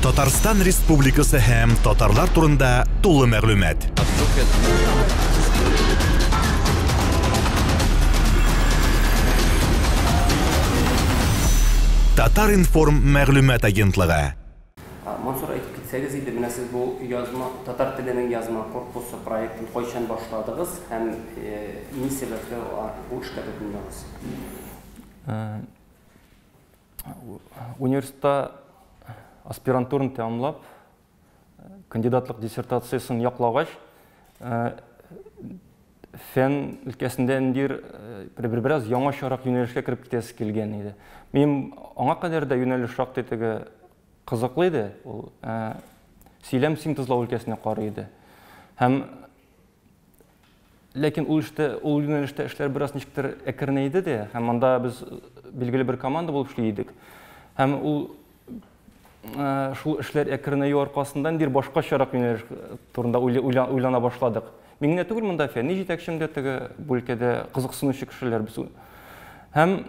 Татарстан Республикасы һәм татарлар турында тулы мәгълүмат. Татар-информ мәгълүмат агентлыгы. Мансур, әйтеп китсәгез иде, менә сез бу язма татар теленең язма корпусы проектын кайчан башладыгыз һәм ни сәбәпле бу эшкә тотындыгыз? Университетта аспирантураны тәмамлап, кандидатлык диссертациясен яклагач, фән өлкәсендә ниндидер бер бераз яңачарак юнәлешкә кереп китәсе килгән иде. Минем аңа кадәр дә юнәлеш шактый теге кызыклы иде. Ул сөйләм синтезлау өлкәсенә карый иде. Һәм ләкин ул эштә, ул юнәлештә эшләр бераз ничектер әкренәйде дә, һәм анда без билгеле бер команда булып эшли идек. Һәм ул шул эшләр әкренәю аркасында ниндидер башкачарак юнәлеш турында уйлана башладык. Мин генә түгел, монда фәнни җитәкчем дә теге бу өлкәдә кызыксынучы кешеләр без. Һәм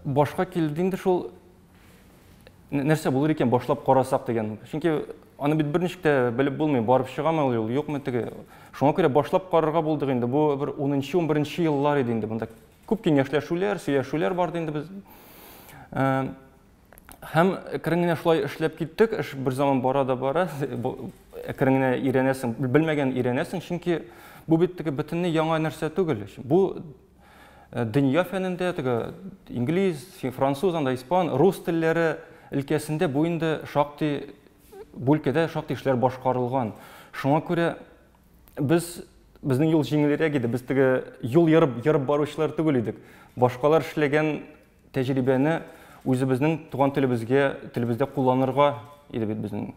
башка килде инде шул нәрсә булыр икән башлап карасак дигән. Чөнки аны бит берничек тә белеп булмый, барып чыгамы ул юл, юкмы теге. Шуңа күрә башлап карарга булдык инде. Бу бер 10-11 еллар иде инде. Монда күп киңәшләшүләр, сөйләшүләр барды инде без. Һәм әкрен генә шулай эшләп киттек. Эш бер заман бара да бара. Әкрен генә өйрәнәсең, белмәгән өйрәнәсең, чөнки бу бит теге бөтенләй яңа нәрсә түгел. Бу дөнья фәнендә теге инглиз, француз, анда испан, рус телләре өлкәсендә бу инде шактый бу өлкәдә шактый эшләр башкарылган. Шуңа күрә без безнең юл җиңелрәк иде. Без теге юл ерып ерып баручылар түгел идек. Башкалар эшләгән тәҗрибәне үзебезнең туган телебезгә, телебездә кулланырга иде бит безнең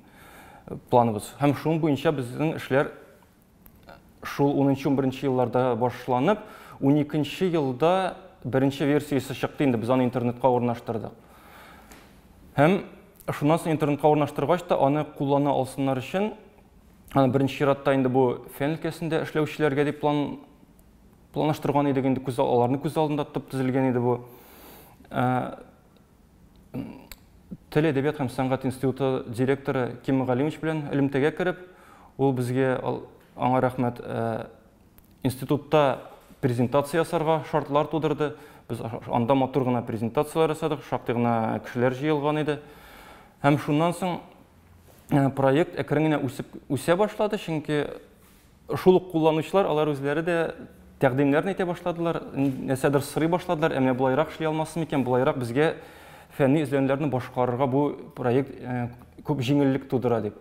планыбыз. Һәм шуның буенча безнең эшләр шул 10-11 елларда башланып, 12 елда беренче версиясе чыкты инде, без аны интернетка урнаштырдык. Һәм шуннан соң интернетка урнаштыргач та аны куллана алсыннар өчен, аны беренче чиратта инде бу фән өлкәсендә эшләүчеләргә дип план планлаштырган идек инде, күз аларны күз алдында тотып төзелгән иде бу. Тел, әдәбият һәм сәнгать институты директоры Ким Галимович белән элемтәгә кереп, ул безгә, аңа рәхмәт, институтта презентация ясарга шартлар тудырды. Без анда матур гына презентацияләр ясадык, шактый гына кешеләр җыелган иде. Һәм шуннан соң проект әкрен генә үсеп үсә башлады, чөнки шул ук кулланучылар алар үзләре дә тәкъдимнәрен әйтә башладылар, нәрсәдер сорый башладылар, ә менә болайрак эшли алмассыз микән, болайрак безгә фәнни эзләнүләрне башкарырга бу проект күп җиңеллек тудыра дип.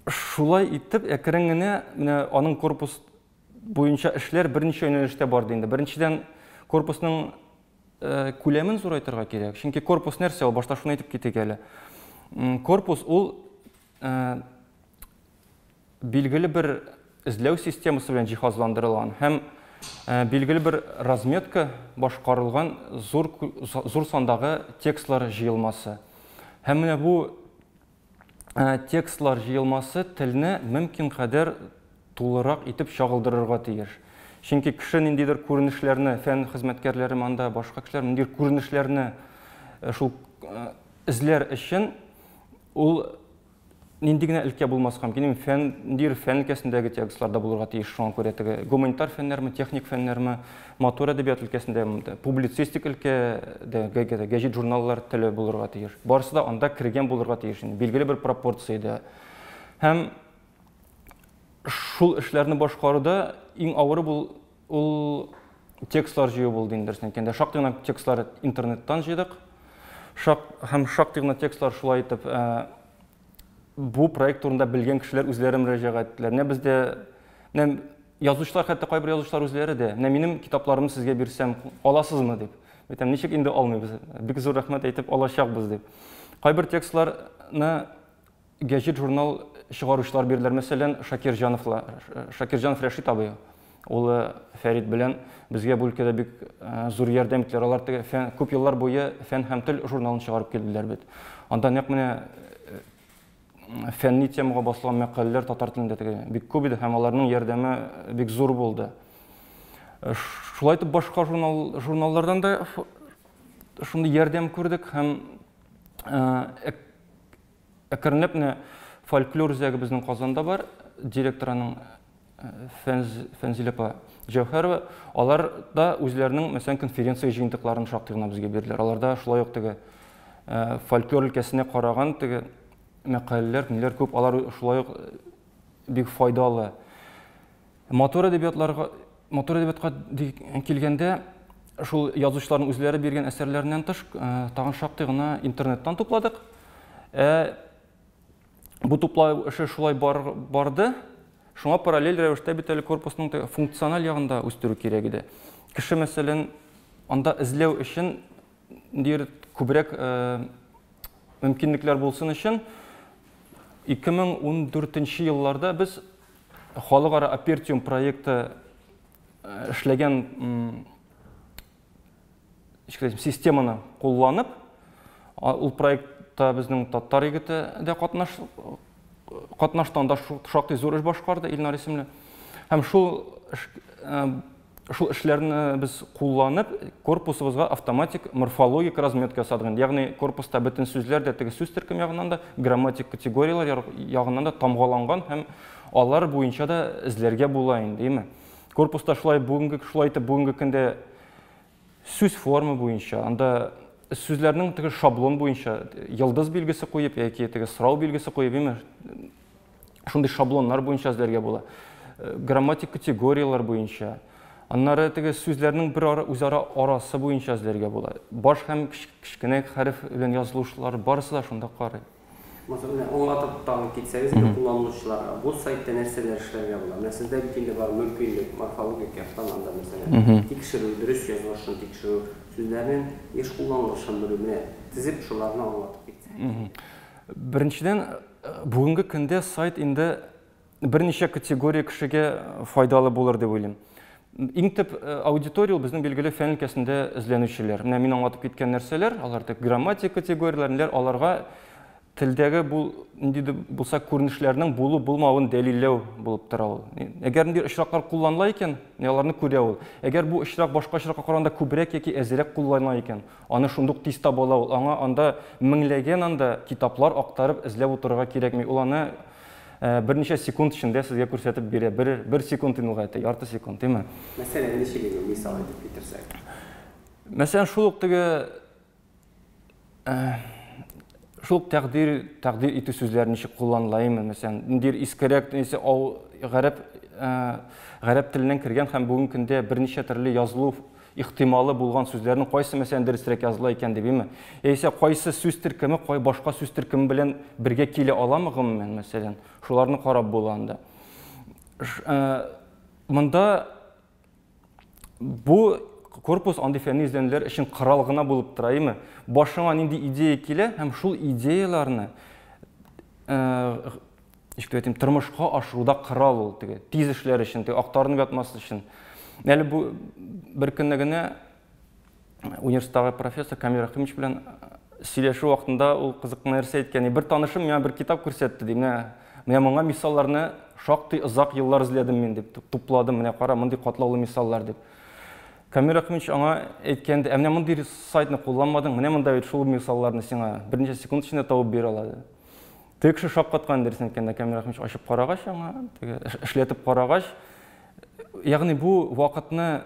Шулай итеп, әкрен генә менә аның корпус буенча эшләр берничә юнәлештә барды инде. Беренчедән, корпусның күләмен зурайтырга кирәк. Чөнки корпус нәрсә ул? Башта шуны әйтеп китик әле. Корпус ул билгеле бер эзләү системасы белән җиһазландырылган һәм билгеле бер разметка башкарылган зур зур сандагы текстлар җыелмасы. Һәм менә бу текстлар җыелмасы телне мөмкин кадәр тулырак итеп чагылдырырга тиеш. Чөнки кеше ниндидер күренешләрне, фән хезмәткәрләре монда, башка кешеләр ниндидер күренешләрне шул эзләр өчен ул нинди генә өлкә булмаска мөмкин, фән, ниндидер фән өлкәсендәге текстлар да булырга тиеш, шуңа күрә теге гуманитар фәннәрме, техник фәннәрме, матур әдәбият өлкәсендә, публицистик өлкәдә, гәҗит журналлар теле булырга тиеш. Барысы да анда кергән булырга тиеш, билгеле бер пропорциядә. Һәм шул эшләрне башкаруда иң авыры бул ул текстлар җыю булды инде, дөресен әйткәндә. Шактый гына текстлар интернеттан җыйдык. Шак, һәм шактый гына текстлар шулай итеп бу проект турында белгән кешеләр үзләре мөрәҗәгать иттеләр. Менә бездә менә язучылар, хәтта кайбер язучылар үзләре дә, менә минем китапларымны сезгә бирсәм, аласызмы дип. Әйтәм, ничек инде алмыйбыз? Бик зур рәхмәт әйтеп алачакбыз дип. Кайбер текстларны гәҗит журнал чыгаручылар бирделәр. Мәсәлән, Шакирҗановлар, Шакирҗанов Рәшит абый, улы Фәрит белән безгә бу өлкәдә бик зур ярдәм иттеләр. Алар теге фән, күп еллар буе Фән һәм тел журналын чыгарып килделәр бит. Анда нәкъ менә фәнни темага басылган мәкаләләр татар телендә теге бик күп иде һәм аларның ярдәме бик зур булды. Шулай итеп башка журнал, журналлардан да шундый ярдәм күрдек һәм әкренләп менә фольклор үзәге безнең Казанда бар, директор аның Фәнзил апа Җәүһәрова, алар да үзләренең, мәсәлән, конференция җыентыкларын шактый гына безгә бирделәр. Аларда шулай ук теге фольклор өлкәсенә караган теге мәкаләләр, ниләр күп, алар шулай ук бик файдалы. Матур әдәбиятларга, матур әдәбиятка килгәндә, шул язучыларның үзләре биргән әсәрләреннән тыш, тагын шактый гына интернеттан тупладык. Ә бу туплау эше шулай бар, барды. Шуңа параллель рәвештә бит әле корпусның функциональ ягын да үстерү кирәк иде. Кеше, мәсәлән, анда эзләү өчен ниндидер күбрәк мөмкинлекләр булсын өчен 2014 елларда без халыкара Апертиум проекты эшләгән системаны кулланып, ул проектта безнең татар егете дә катнашты, анда шактый зур эш башкарды Илнар исемле. Һәм шул шул эшләрне без кулланып, корпусыбызга автоматик морфологик разметка ясадык. Ягъни корпуста бөтен сүзләр дә теге сүз төркем ягыннан да, грамматик категорияләр ягыннан да тамгаланган һәм алар буенча да эзләргә була инде, әйме? Корпуста шулай бүгенге шулай итеп бүгенге көндә сүз форма буенча, анда сүзләрнең теге шаблон буенча йолдыз билгесе куеп яки теге сорау билгесе куеп, әйме? Шундый шаблоннар буенча эзләргә була. Грамматик категорияләр буенча. Аннары теге сүзләрнең бер ара, үзара арасы буенча эзләргә була. Баш һәм кечкенә хәреф белән язылучылар барысы да шунда карый. Мансур, менә аңлатып тагын китсәгез инде кулланучыларга, бу сайтта нәрсәләр эшләргә була? Менә сездә бит инде бар мөмкинлек, морфологик яктан анда, мәсәлән, тикшерү, дөрес язылышын тикшерү, сүзләрнең еш кулланылышын белү, менә тезеп шуларны аңлатып китсәгез. Беренчедән, бүгенге көндә сайт инде берничә категория кешегә файдалы булыр дип уйлыйм. Иң төп аудитория ул безнең билгеле фән өлкәсендә эзләнүчеләр. Менә мин аңлатып киткән нәрсәләр, алар тек грамматик категорияләр, аларга телдәге бу нинди дә булса күренешләрнең булу-булмавын дәлилләү булып тора ул. Әгәр нинди очраклар кулланыла икән, аларны күрә ул. Әгәр бу очрак башка очракка караганда күбрәк яки әзрәк кулланыла икән, аны шундук тиз таба ала ул. Аңа анда меңләгән анда китаплар актарып эзләп утырырга кирәкми. Ул аны берничә секунд эчендә сезгә күрсәтеп бирә. Бер, бер секунд инде ул хәтта, ярты секунд, димме? Мәсәлән, ничек инде мисал итеп китерсәк? Мәсәлән, шул ук теге шул ук тәкъдир, тәкъдир итү сүзләре ничек кулланыла инде, мәсәлән, ниндидер искерәк, нинди ау гарәп гарәп теленнән кергән һәм бүгенге көндә берничә төрле язылу ихтималы булган сүзләрнең кайсы, мәсәлән, дөресрәк языла икән дип, әйме? Яисә кайсы сүз төркеме кай башка сүз төркеме белән бергә килә аламы гомумән, мәсәлән, шуларны карап була анда. Монда бу корпус андый фәнни эзләнүләр өчен корал гына булып тора, әйме? Башыңа нинди идея килә һәм шул идеяләрне ничек дип әйтим, тормышка ашыруда корал ул теге, тиз эшләр өчен, теге актарынып ятмас өчен. Әле бу бер көнне генә университеттагы профессор Камил Рәхимович белән сөйләшү вакытында ул кызык нәрсә әйткән. Бер танышым миңа бер китап күрсәтте, ди. Менә, менә моңа мисалларны шактый озак еллар эзләдем мин дип, тупладым. Менә кара, мондый катлаулы мисаллар дип. Камил Рәхимович аңа әйткән, ә менә мондый сайтны кулланмадың, менә монда бит шул мисалларны сиңа берничә секунд эчендә табып бирә ала. Теге кеше шаккаткан, дөресен әйткәндә, Камил Рәхимович ачып карагач аңа, теге эшләтеп карагач, ягъни бу вакытны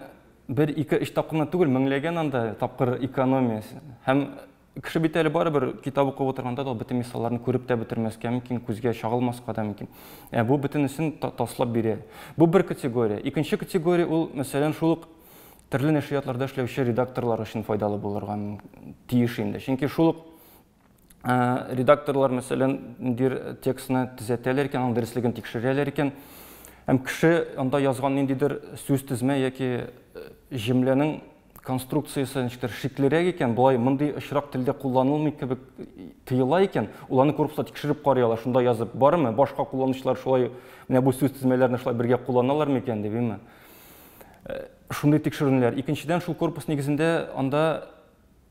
бер, ике, өч тапкыр гына түгел, меңләгән анда тапкыр экономиясе. Һәм кеше бит әле барыбер китап укып утырганда да бөтен мисалларны күреп тә бетермәскә мөмкин, күзгә чагылмаска да мөмкин. Ә бу бөтенесен таслап бирә. Бу бер категория. Икенче категория ул, мәсәлән, шул ук төрле нәшриятларда эшләүче редакторлар өчен файдалы булырга тиеш инде. Чөнки шул ук редакторлар, мәсәлән, ниндидер текстны төзәтәләр икән, аның дөреслеген тикшерәләр икән. Һәм кеше анда язган ниндидер сүз тезмә яки җөмләнең конструкциясе ничектер шиклерәк икән, болай мондый очрак телдә кулланылмый кебек тоела икән, ул аны корпуста тикшереп карый ала, шунда язып бармы, башка кулланучылар шулай менә бу сүз тезмәләрне шулай бергә кулланалар микән дип, әйме? Шундый тикшеренүләр. Икенчедән, шул корпус нигезендә анда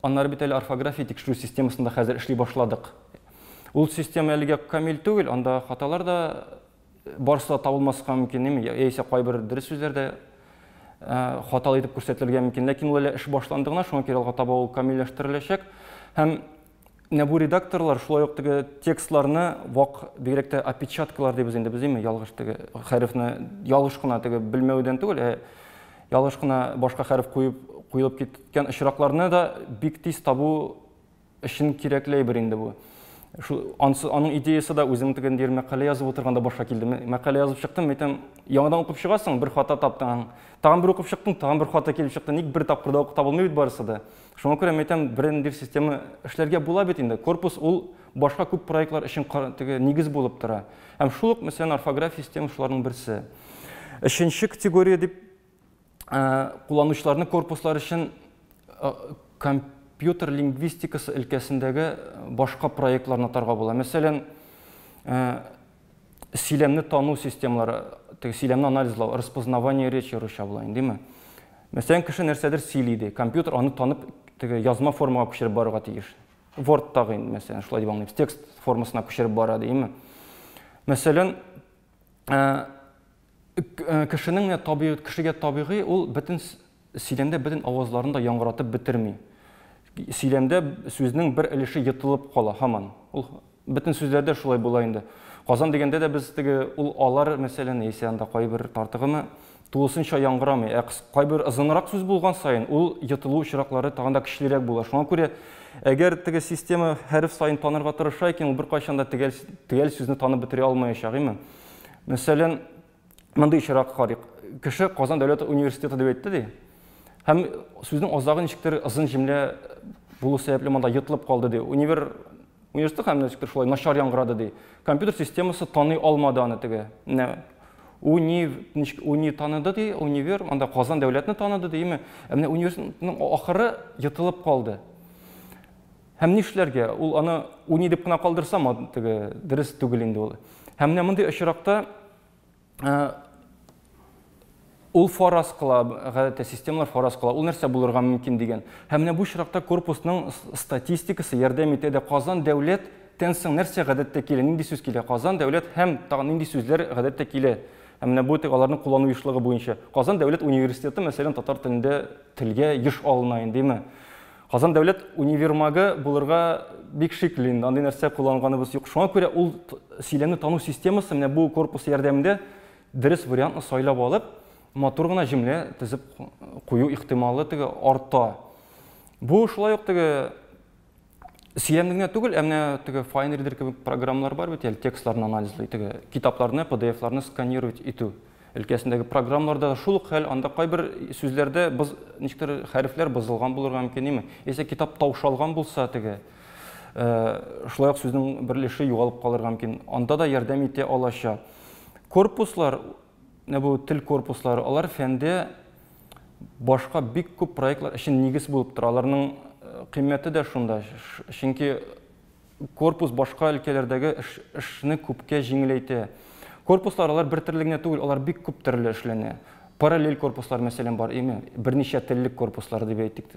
аннары бит әле орфография тикшерү системасында хәзер эшли башладык. Ул система әлегә камил түгел, анда хаталар да барысы да табылмаска мөмкин, яисә кайбер дөрес сүзләр дә хаталы итеп күрсәтелергә мөмкин. Ләкин ул әле эш башланды гына, шуңа күрә алга таба ул камилләштереләчәк. Һәм менә бу редакторлар шулай ук теге текстларны вак, бигрәк тә опечаткалар дибез инде без, димме, ялгыш теге хәрефне ялгыш кына теге белмәүдән түгел, ә ялгыш кына башка хәреф куеп куелып киткән очракларны да бик тиз табу өчен кирәкле әйбер инде бу. Шул ансы аның идеясы да үзем теге ниндидер мәкалә язып утырганда башка килде. Мәкалә язып чыктым, әйтәм, яңадан укып чыгасың, бер хата таптың. Тагын бер укып чыктың, тагын бер хата килеп чыкты. Ник бер тапкырда ук табылмый бит барысы да. Шуңа күрә әйтәм, бер ниндидер система эшләргә була бит инде. Корпус ул башка күп проектлар өчен теге нигез булып тора. Һәм шул ук, мәсәлән, орфография системасы шуларның берсе. Өченче категория дип кулланучыларны корпуслар өчен компьютер лингвистикасы өлкәсендәге башка проектларны атарга була. Мәсәлән, сөйләмне тану системалары, теге сөйләмне анализлау, распознавание речи русча була инде, димме? Мәсәлән, кеше нәрсәдер сөйли ди, компьютер аны танып, теге язма формага күчереп барырга тиеш. Word-тагы инде, мәсәлән, шулай дип аңлыйбыз, текст формасына күчереп бара, димме? Мәсәлән, кешенең менә табигый, кешегә табигый ул бөтен сөйләмдә бөтен авазларын да яңгыратып бетерми. Сөйләмдә сүзнең бер өлеше йотылып кала һаман. Ул бөтен сүзләрдә шулай була инде. Казан дигәндә дә без теге ул алар, мәсәлән, яисә анда кайбер тартыгымы тулысынча яңгырамый. Ә кайбер озынрак сүз булган саен ул йотылу очраклары тагын да көчлерәк була. Шуңа күрә әгәр теге система хәреф саен танырга тырыша икән, ул беркайчан да төгәл төгәл сүзне танып бетерә алмаячак, име? Мәсәлән, мондый очрак карыйк. Кеше Казан дәүләт университеты дип әйтте ди. Һәм сүзнең азагы ничектер озын җөмлә булу сәбәпле монда йотылып калды ди. Универ университет һәм ничектер шулай начар яңгырады ди. Компьютер системасы таный алмады аны теге. Менә уни ничек уни таныды ди, универ, анда Казан дәүләтне таныды ди, име? Ә менә университетның ахыры йотылып калды. Һәм нишләргә? Ул аны уни дип кенә калдырса, теге дөрес түгел инде ул. Һәм менә мондый очракта ул фараз кыла, гадәттә системалар фараз кыла, ул нәрсә булырга мөмкин дигән. Һәм менә бу очракта корпусның статистикасы ярдәм итә дә. Казан дәүләт тән соң нәрсә гадәттә килә, нинди сүз килә? Казан дәүләт һәм тагын нинди сүзләр гадәттә килә? Һәм менә бу аларның куллану ешлыгы буенча. Казан дәүләт университеты, мәсәлән, татар телендә телгә еш алына инде, димме? Казан дәүләт универмагы булырга бик шикле инде, андый нәрсә кулланганыбыз юк. Шуңа күрә ул сөйләмне тану системасы менә бу корпус ярдәмендә дөрес вариантны сайлап алып, матур гына җөмлә төзеп кую ихтималы теге арта. Бу шулай ук теге сөйләмне генә түгел, ә менә теге FineReader кебек программалар бар бит әле, текстларны анализлый, теге китапларны, PDF-ларны сканировать итү өлкәсендәге программаларда да шул ук хәл, анда кайбер сүзләрдә боз, ничектер хәрефләр бозылган булырга мөмкин, димме? Яисә китап таушалган булса теге, шулай ук сүзнең бер өлеше югалып калырга мөмкин. Анда да ярдәм итә алачак. Корпуслар, менә бу тел корпуслары, алар фәндә башка бик күп проектлар өчен нигез булып тора. Аларның кыйммәте дә шунда. Чөнки корпус башка өлкәләрдәге эшне күпкә җиңеләйтә. Корпуслар алар бер төрле генә түгел, алар бик күп төрле эшләнә. Параллель корпуслар, мәсәлән, бар, име? Берничә теллек корпуслар дип әйтик.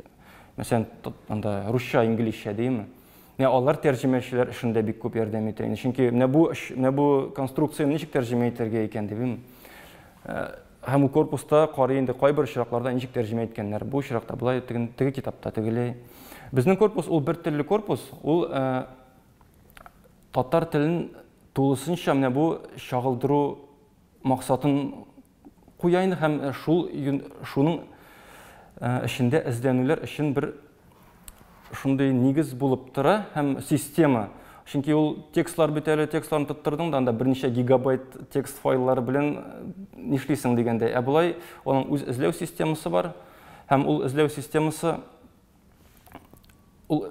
Мәсәлән, анда русча, инглизчә, димме? Менә алар тәрҗемәчеләр эшендә бик күп ярдәм итә инде. Чөнки менә бу менә бу конструкцияне ничек тәрҗемә итәргә икән дип, име? Һәм ул корпуста карый инде кайбер очракларда ничек тәрҗемә иткәннәр. Бу очракта болай, теге, теге китапта тегеләй. Безнең корпус ул бер телле корпус, ул татар телен тулысынча менә бу чагылдыру максатын куя инде һәм шул шуның эчендә эзләнүләр өчен бер шундый нигез булып тора һәм система. Чөнки ул текстлар бит әле, текстларны тоттырдың да, анда берничә гигабайт текст файллары белән нишлисең дигәндәй. Ә болай аның үз эзләү системасы бар һәм ул эзләү системасы ул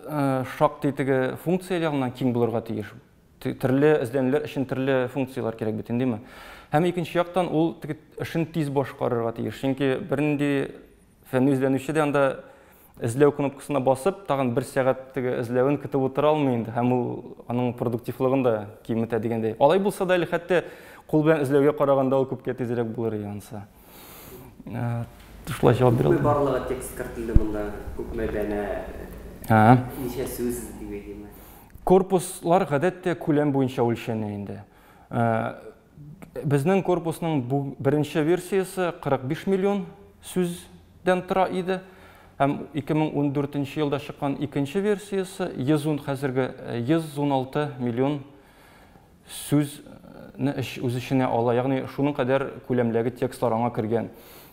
шактый теге функция ягыннан киң булырга тиеш. Төрле эзләнүләр өчен төрле функцияләр кирәк бит инде, димме? Һәм икенче яктан ул теге эшен тиз башкарырга тиеш. Чөнки бернинди фәнни эзләнүче дә анда эзләү кнопкасына басып, тагын бер сәгать теге эзләвен көтеп утыра алмый инде, һәм ул аның продуктивлыгын да киметә дигәндәй. Алай булса да әле хәтта кул белән эзләүгә караганда ул күпкә тизрәк булыр янса. Шулай җавап бирә алдым. Күпме барлыгы текст кертелде монда? Күпме данә? Ничә сүз дип әйтимме? Корпуслар гадәттә күләм буенча үлчәнә инде. Безнең корпусның бу беренче версиясе 45 миллион. сүздән тора иде. Һәм 2014 елда чыккан икенче версиясе 110, хәзерге 116 миллион сүзне үз эченә ала. Ягъни шуның кадәр күләмдәге текстлар аңа кергән.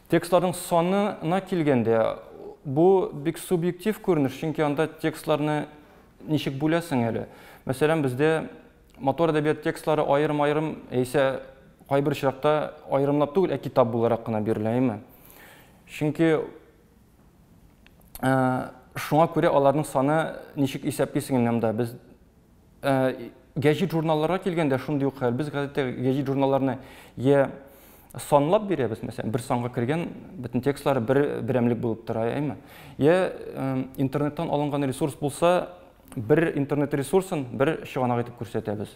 Текстларның санына килгәндә, бу бик субъектив күренеш, чөнки анда текстларны ничек бүләсең әле? Мәсәлән, бездә матур әдәбият текстлары аерым-аерым, яисә кайбер очракта аерымлап түгел, ә китап буларак кына бирелә, әйме? Чөнки шуңа күрә аларның саны ничек исәплисең инде монда? Без гәҗит журналларга килгәндә шундый ук хәл. Без гадәттә гәҗит журналларны я санлап бирәбез, мәсәлән, бер санга кергән бөтен текстлары бер берәмлек булып тора, әйме? Я интернеттан алынган ресурс булса, бер интернет ресурсын бер чыганак итеп күрсәтәбез.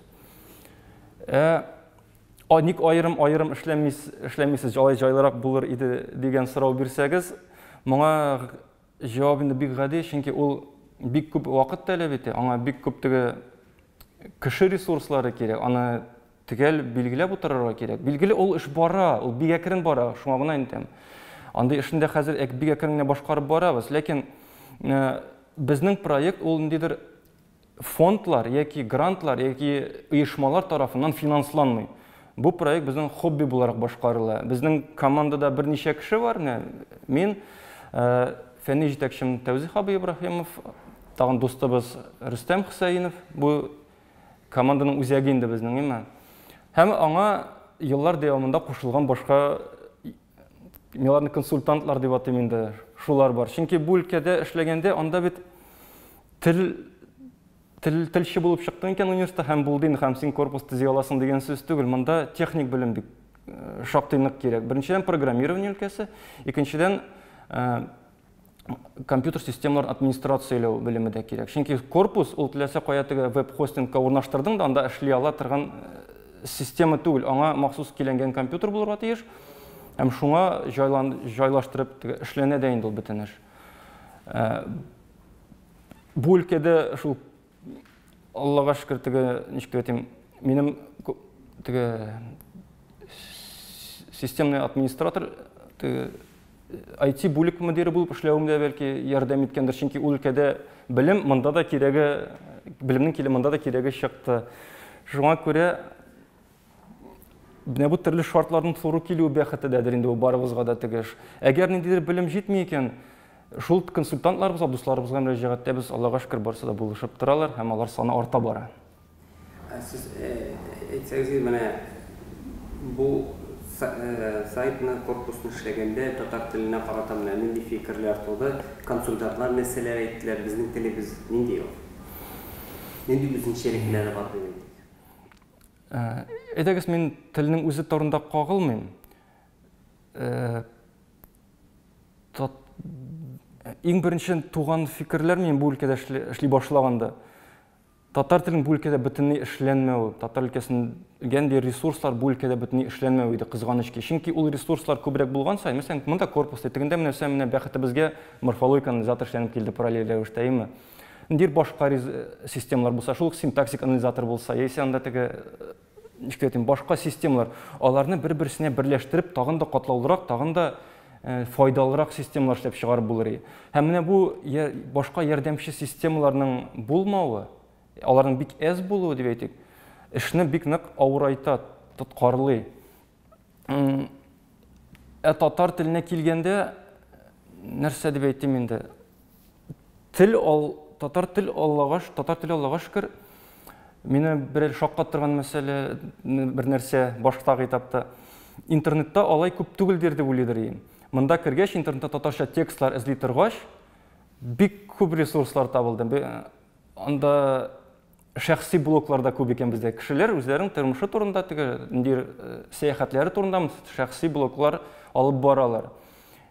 Ник аерым-аерым эшләмисез, алай җайлырак булыр иде дигән сорау бирсәгез, моңа җавап инде бик гади, чөнки ул бик күп вакыт таләп итә, аңа бик күп теге кеше ресурслары кирәк, аны төгәл билгеләп утырырга кирәк. Билгеле, ул эш бара, ул бик әкрен бара, шуңа гына әйтәм. Андый эшне дә хәзер бик әкрен генә башкарып барабыз, ләкин безнең проект ул ниндидер фондлар яки грантлар яки оешмалар тарафыннан финансланмый. Бу проект безнең хобби буларак башкарыла. Безнең командада берничә кеше бар. Менә мин, фәнни җитәкчем Тәүзих абый Ибраһимов, тагын дустыбыз Рөстәм Хөсәенов, бу команданың үзәге инде безнең, әйме? Һәм аңа еллар дәвамында кушылган башка, мин аларны консультантлар дип атыйм инде, шулар бар. Чөнки бу өлкәдә эшләгәндә анда бит тел тел телче булып чыктың икән университетта һәм булды инде, һәм син корпус төзи аласың дигән сүз түгел. Монда техник белем бик шактый нык кирәк. Беренчедән, программирование өлкәсе, икенчедән, компьютер системаларын администрацияләү белеме дә кирәк. Чөнки корпус ул теләсә кая теге веб-хостингка урнаштырдың да, анда эшли ала торган система түгел. Аңа махсус киләнгән компьютер булырга тиеш. Һәм шуңа җайлаштырып теге эшләнә дә инде ул бөтен эш. Бу өлкәдә шул Аллага шөкер, теге, ничек дип әйтим, минем теге системный администратор, теге IT бүлек мөдире булып эшләвем дә бәлки ярдәм иткәндер, чөнки ул өлкәдә белем монда да кирәге, белемнең киле монда да кирәге чыкты. Шуңа күрә менә бу төрле шартларның туры килүе бәхете дәдер инде ул барыбызга да теге эш. Әгәр ниндидер белем җитми икән, шул консультантларыбызга, дусларыбызга мөрәҗәгать итәбез, Аллага шөкер, барысы да булышып торалар һәм алар саны арта бара. Сез әйтсәгез, менә бу сайтны, корпусны эшләгәндә татар теленә карата менә нинди фикерләр туды, консультантлар нәрсәләр әйттеләр, безнең телебез нинди ул? Нинди үзенчәлекләре бар дип әйтик? Әйдәгез, мин телнең үзе турында кагылмыйм. Иң беренче туган фикерләр мин бу өлкәдә эшли башлаганда. Татар теленең бу өлкәдә бөтенләй эшләнмәве, татар өлкәсендә нинди ресурслар бу өлкәдә бөтенләй эшләнмәве иде, кызганыч ки. Чөнки ул ресурслар күбрәк булган саен, мәсәлән, монда корпус, тегендә менә менә бәхетебезгә морфологик анализатор эшләнеп килде параллель рәвештә, әйеме? Ниндидер башка системалар булса, шул ук синтаксик анализатор булса, яисә анда теге, ничек дип әйтим, башка системалар, аларны бер-берсенә берләштереп, тагын да катлаулырак, тагын да файдалырак системалар эшләп чыгарып булыр иде. Һәм менә бу башка ярдәмче системаларның булмавы, аларның бик әз булуы дип әйтик, эшне бик нык авырайта, тоткарлый. Ә татар теленә килгәндә, нәрсә дип әйтим инде? Тел ал, татар тел Аллага, татар теле Аллага шөкер, мине бер шаккаттырган мәсьәлә, бер нәрсә баштагы этапта. Интернетта алай күп түгелдер дип уйлыйдыр идем. Монда кергәч, интернетта татарча текстлар эзли торгач, бик күп ресурслар табылды. Анда шәхси блоглар да күп икән бездә. Кешеләр үзләренең тормышы турында, теге ниндидер сәяхәтләре турында шәхси блоглар алып баралар.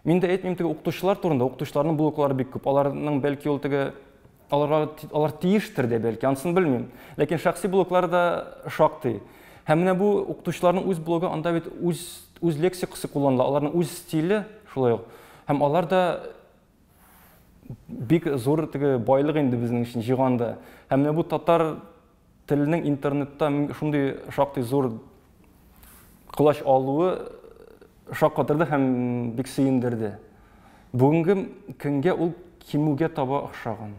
Мин дә әйтмим теге укытучылар турында, укытучыларның блоглары бик күп. Аларның бәлки ул теге аларга алар тиештер дә бәлки, анысын белмим. Ләкин шәхси блоглар да шактый. Һәм менә бу укытучыларның үз блогы, анда бит үз үз лексикасы кулланыла, аларның үз стиле шулай ук. Һәм алар да бик зур теге байлык инде безнең өчен җыйганда. Һәм менә бу татар теленең интернетта шундый шактый зур колач алуы шаккатырды һәм бик сөендерде. Бүгенге көнгә ул кимүгә таба охшаган.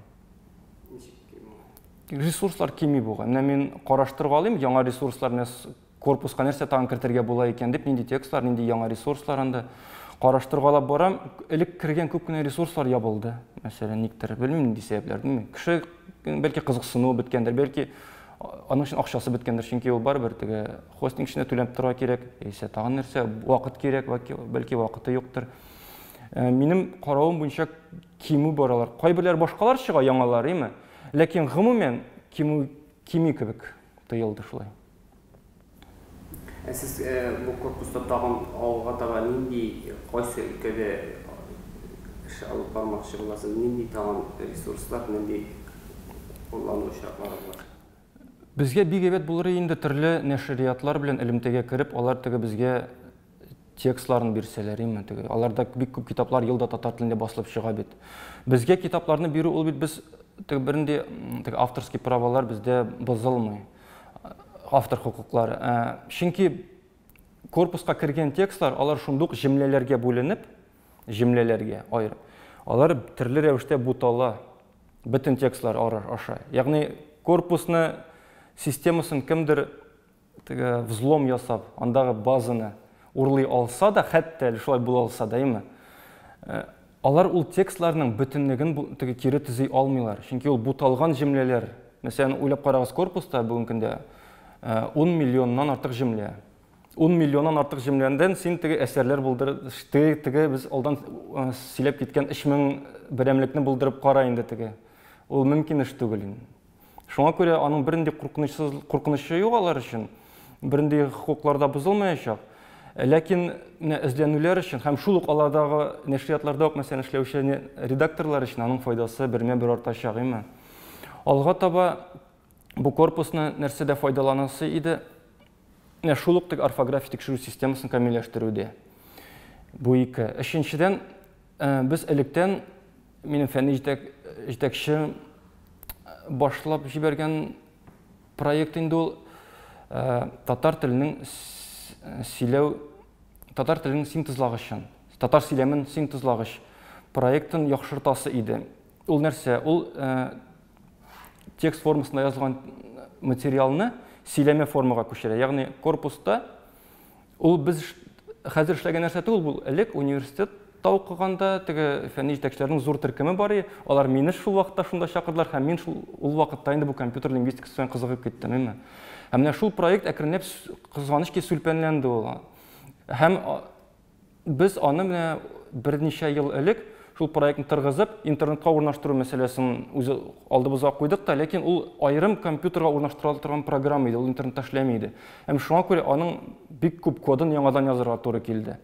Ничек кимү? Ресурслар кими бугай. Менә мин караштыргалыйм, яңа ресурслар менә корпуска нәрсә тагын кертергә була икән дип, нинди текстлар, нинди яңа ресурслар анда караштыргалап барам. Элек кергән күп кенә ресурслар ябылды. Мәсәлән, никтер, белмим нинди сәбәпләр, белмим. Кеше бәлки кызыксынуы беткәндер, бәлки аның өчен акчасы беткәндер, чөнки ул барыбер теге хостинг эченә түләп торырга кирәк, яисә тагын нәрсә, вакыт кирәк, бәлки вакыты юктыр. Минем каравым буенча кимү баралар. Кайберләр башкалар чыга, яңалар, име? Ләкин гомумән кимү кими кебек тоелды шулай. Ә сез бу корпуста тагын алга таба нинди, кайсы өлкәдә эш алып бармакчы буласыз? Нинди тагын ресурслар, нинди куллану очраклары бар? Безгә бик әйбәт булыр инде төрле нәшриятлар белән элемтәгә кереп, алар теге безгә текстларын бирсәләр, име, теге. Аларда бик күп китаплар елда татар телендә басылып чыга бит. Безгә китапларны бирү ул бит без теге бернинди теге авторский правалар бездә бозылмый. Автор хокуклары. Чөнки корпуска кергән текстлар, алар шундук җөмләләргә бүленеп, җөмләләргә аерым. Алар төрле рәвештә бутала бөтен текстлар аша. Ягъни корпусны системасын кемдер теге взлом ясап, андагы базаны урлый алса да, хәтта әле шулай була алса да, әйме? Алар ул текстларның бөтенлеген теге кире төзи алмыйлар. Чөнки ул буталган җөмләләр. Мәсәлән, уйлап карагыз, корпуста бүгенге көндә 10 миллионнан артык җөмлә. 10 миллионнан артык җөмләдән син теге әсәрләр булдыр, теге без алдан сөйләп киткән 3000 берәмлекне булдырып кара инде теге. Ул мөмкин эш түгел инде. Шуңа күрә аның бернинди куркынычы юк алар өчен, бернинди хокуклар да бозылмаячак. Ләкин менә эзләнүләр өчен һәм шул ук алардагы нәшриятларда ук мәсәлән эшләүче редакторлар өчен аның файдасы бермә-бер артачак, әйме? Алга таба бу корпусны нәрсәдә файдаланасы иде? Менә шул ук теге орфография тикшерү системасын камилләштерүдә. Бу ике. Өченчедән, без электән минем фәнни җитәкче башлап җибәргән проект инде ул татар теленең сөйләү, татар теленең синтезлагычын, татар сөйләмен синтезлагыч проектын яхшыртасы иде. Ул нәрсә? Ул текст формасында язылган материалны сөйләмә формага күчерә. Ягъни корпуста ул без хәзер эшләгән нәрсә түгел, бу элек университетта укыганда теге фәнни җитәкчеләрнең зур төркеме бар иде. Алар мине шул вакытта шунда чакырдылар һәм мин шул ул вакытта инде бу компьютер лингвистикасы белән кызыгып киттем, әйме? Һәм менә шул проект әкренләп кызганыч ки сүлпәнләнде ул. Һәм без аны менә берничә ел элек шул проектны торгызып, интернетка урнаштыру мәсьәләсен үзе алдыбызга куйдык та, ләкин ул аерым компьютерга урнаштыра торган программа иде, ул интернетта эшләми иде. Һәм шуңа күрә аның бик күп кодын яңадан язарга туры килде.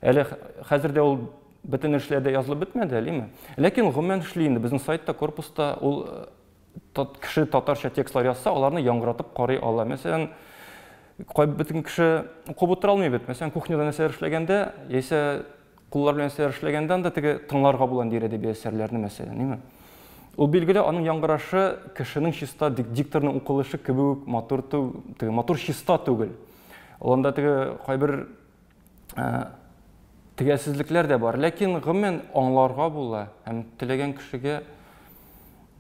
Әле хәзер дә ул бөтен эшләрдә язылып бетмәде, әлеме? Ләкин гомумән эшли инде. Безнең сайтта, корпуста ул кеше татарча текстлар язса, аларны яңгыратып карый ала. Мәсәлән, бөтен кеше укып утыра алмый бит. Мәсәлән, кухняда нәрсәләр эшләгәндә, яисә куллар белән нәрсәләр эшләгәндә анда теге тыңларга була инде әдәби әсәрләрне, мәсәлән, әйме? Ул билгеле аның яңгырашы кешенең чиста дикторның укылышы кебек үк матур теге матур чиста түгел. Ул анда теге кайбер төгәлсезлекләр дә бар, ләкин гомумән аңларга була һәм теләгән кешегә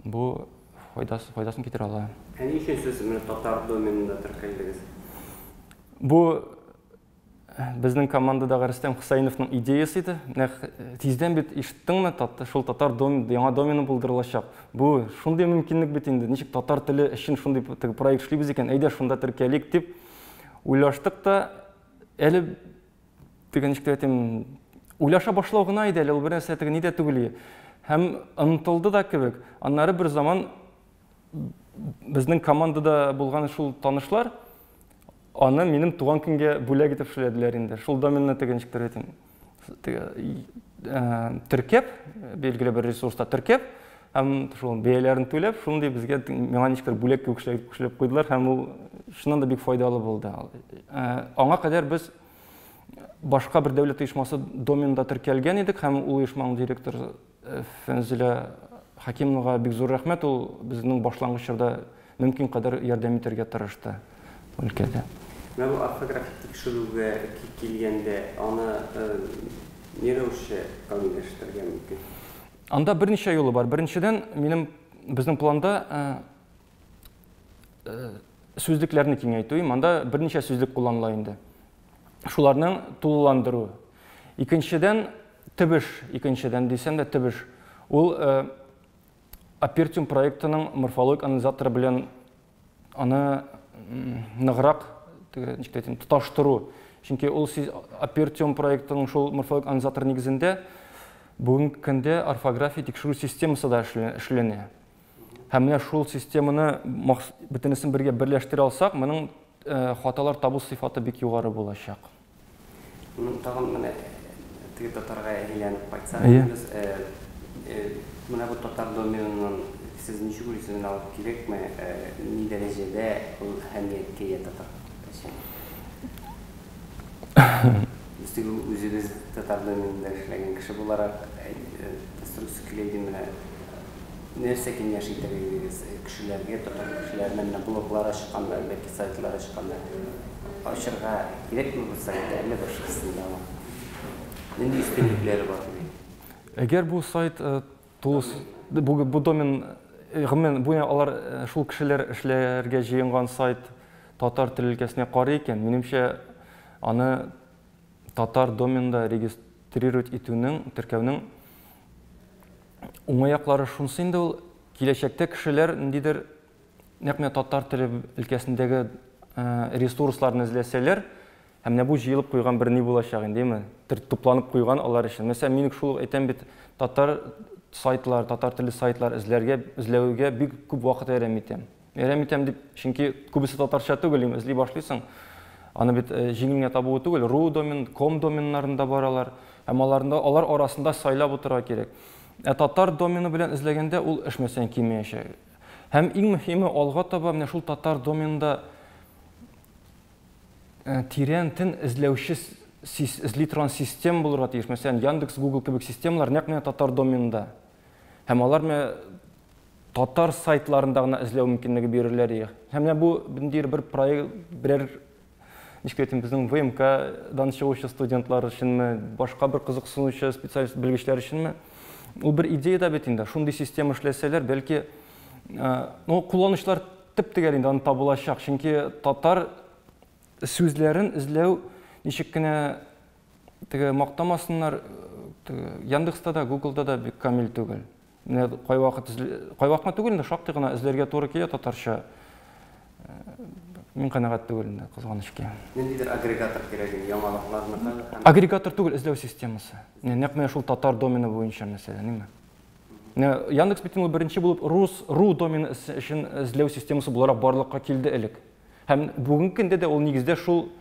бу файдасын китерә ала. Ә ни өчен сез менә татар доменында теркәлдегез? Бу безнең командадагы Рөстәм Хусаиновның идеясы иде. Менә тиздән бит ишеттеңме, шул татар домен, яңа домены булдырылачак. Бу шундый мөмкинлек бит инде, ничек татар теле өчен шундый теге проект эшлибез икән, әйдә шунда теркәлик дип уйлаштык та, әле теге ничек дип әйтим, уйлаша башлау гына иде әле, ул бер нәрсә теге ни дә түгел иде. Һәм онытылды да кебек. Аннары бер заман безнең командада булган шул танышлар аны минем туган көнгә бүләк итеп эшләделәр инде. Шул доменны теге ничек дип әйтим, теге, теркәп, билгеле бер ресурста теркәп, һәм шул бәяләрен түләп, шундый безгә миңа ничектер бүләк кебек эшләп куйдылар һәм ул чыннан да бик файдалы булды. Аңа кадәр без башка бер дәүләт оешмасы доменында теркәлгән идек һәм ул оешманың директоры Фәнзилә Хәкимовага бик зур рәхмәт, ул безнең башлангыч чорда мөмкин кадәр ярдәм итәргә тырышты өлкәдә. Менә бу орфографик тикшерүгә килгәндә, аны ни рәвешчә камилләштерергә мөмкин? Анда берничә юлы бар. Беренчедән, минем безнең планда сүзлекләрне киңәйтү. Монда берничә сүзлек кулланыла инде. Шуларның тулыландыру. Икенчедән, төп эш, икенчедән дисәм дә төп эш. Ул Apertium проектының морфологик анализаторы белән аны ныграк, ничек әйтим, тоташтыру. Чөнки ул Apertium проектының шул морфологик анализатор нигезендә бүгенге көндә орфография тикшерү системасы да эшләнә. Һәм менә шул системаны бөтенесен бергә берләштерә алсак, моның хаталар табу сыйфаты бик югары булачак. Ну, тагын менә теге татарга әйләнеп кайтсак, без менә бу татар доменыннан сез ничек уйлыйсыз, менә ул кирәкме, ни дәрәҗәдә ул әһәмияткә ия татар өчен? Без теге үзебез татар доменында эшләгән кеше буларак сорыйсы килә иде, менә нәрсә киңәш итәр идегез кешеләргә, татар кешеләренә, менә блоглар ачканда, бәлки сайтлар ачканда ачырга кирәкме бу сайтны, әллә башкасын? Нинди өстенлекләре бар дип? Әгәр бу сайт тулысы, бу домен, гомумән, бу алар шул кешеләр эшләргә җыенган сайт татар теле өлкәсенә карый икән, минемчә, аны татар доменда регистрировать итүнең, теркәүнең уңай яклары шунысы инде: ул киләчәктә кешеләр ниндидер нәкъ менә татар теле өлкәсендәге ресурсларны эзләсәләр, һәм менә бу җыелып куйган бер ни булачак инде, әйме? Тупланып куйган алар өчен. Мәсәлән, мин шул әйтәм бит, татар сайтлар, татар телле сайтлар эзләргә, эзләүгә бик күп вакыт әрәм итәм. Әрәм итәм дип, чөнки күбесе татарча түгел, эзли башлыйсың. Аны бит җиңел генә табуы түгел, ru домен, com доменнарында бар алар. Һәм аларында, алар арасында сайлап утырырга кирәк. Ә татар домены белән эзләгәндә ул эш мәсәлән кимеячәк. Һәм иң мөһиме, алга таба менә шул татар доменында тирәнтен эзләүче эзли торган система булырга тиеш. Мәсәлән, Яндекс, Google кебек системалар нәкъ менә татар доменында. Һәм алар менә татар сайтларында гына эзләү мөмкинлеге бирерләр иде. Һәм менә бу ниндидер бер проект, берәр, ничек әйтим, безнең ВМК-дан чыгучы студентлар өченме, башка бер кызыксынучы специалист белгечләр өченме, ул бер идея да бит инде. Шундый система эшләсәләр, бәлки, ну, кулланучылар төп-төгәл инде аны табылачак. Чөнки татар сүзләрен эзләү, ничек кенә теге мактамасыннар, теге Яндекста да, Гуглда да бик камил түгел. Менә кайвакыт, кайвакыт түгел инде, шактый гына эзләргә туры килә татарча. Мин канәгать түгел инде, кызганыч ки. Ниндидер агрегатор кирәк инде яңалыкларны. Агрегатор түгел, эзләү системасы. Нәкъ менә шул татар домены буенча, мәсәлән, әйме? Яндекс бит ул беренче булып рус ру домены өчен эзләү системасы буларак барлыкка килде элек. Һәм бүгенге көндә дә ул нигездә шул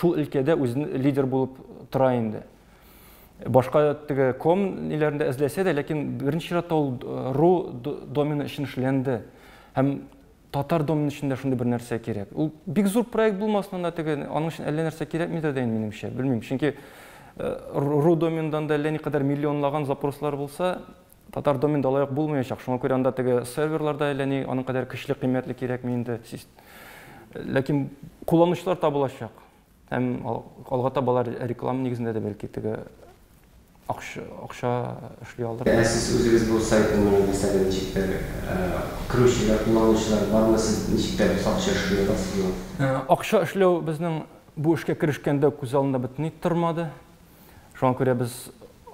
өлкәдә үзен лидер булып тора инде. Башка теге ком ниләрендә эзләсә дә, ләкин беренче чиратта ул ру домены өчен эшләнде. Һәм татар домены өчен дә шундый бер нәрсә кирәк. Ул бик зур проект булмасын анда теге, аның өчен әллә нәрсә кирәкмидер дә инде, минемчә, белмим. Чөнки ру домендан да әллә никадәр миллионлаган запрослар булса, татар доменда алай ук булмаячак. Шуңа күрә анда теге серверлар да әллә ни аның кадәр көчле, кыйммәтле кирәкми инде. Ләкин кулланучылар табылачак. Һәм алга таба алар реклама нигезендә дә бәлки теге акча эшли алыр. Ә сез үзегез бу сайтны менә, мәсәлән, ничектер керүчеләр, кулланучылар бармы, сез ничектер акча эшли аласызмы? Акча эшләү безнең бу эшкә керешкәндә күз алдында бөтенләй тормады. Шуңа күрә без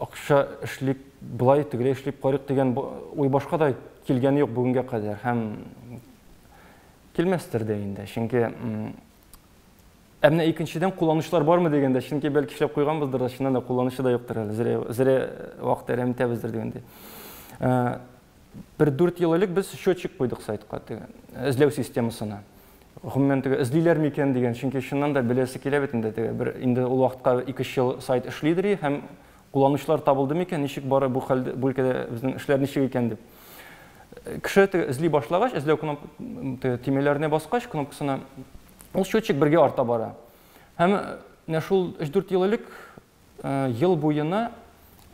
акча эшлик, болай тегеләй эшләп карыйк дигән уй башка да килгәне юк бүгенгә кадәр. Һәм килмәстер дә инде. Чөнки ә менә икенчедән, кулланучылар бармы дигәндә, чөнки бәлки эшләп куйганбыздыр да, чыннан да кулланучы да юктыр әле, зря, зря вакыт әрәм итәбездер дигәндәй. Бер 4 ел элек без счетчик куйдык сайтка, теге эзләү системасына. Гомумән, теге эзлиләр микән дигән, чөнки чыннан да беләсе килә бит инде теге бер инде ул вакытка 2-3 ел сайт эшлидер һәм кулланучылар табылды микән, ничек бара бу хәлдә, бу өлкәдә безнең эшләр ничек икән дип. Кеше теге эзли башлагач, эзләү төймәләренә баскач, кнопкасына, ул счетчик бергә арта бара. Һәм менә шул 3-4 ел элек ел буена